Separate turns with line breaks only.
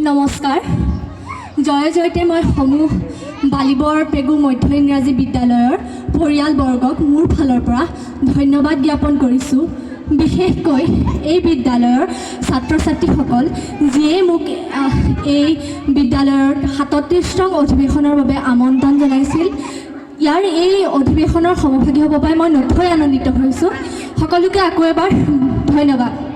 নমস্কাৰ। জয় জয়তে মই সমূহ বালিবৰ পেগু মধ্য ইংৰাজী বিদ্যালয়ৰ পৰিয়ালবৰ্গক মোৰ ফালৰ পৰা ধন্যবাদ জ্ঞাপন কৰিছোঁ। বিশেষকৈ এই বিদ্যালয়ৰ ছাত্ৰ ছাত্ৰীসকল, যিয়ে মোক এই বিদ্যালয়ৰ 37তম অধিৱেশনৰ বাবে আমন্ত্ৰণ জনাইছিল। ইয়াৰ এই অধিৱেশনৰ সমভাগী হ'ব পাই মই নথৈ আনন্দিত হৈছোঁ। সকলোকে আকৌ এবাৰ ধন্যবাদ।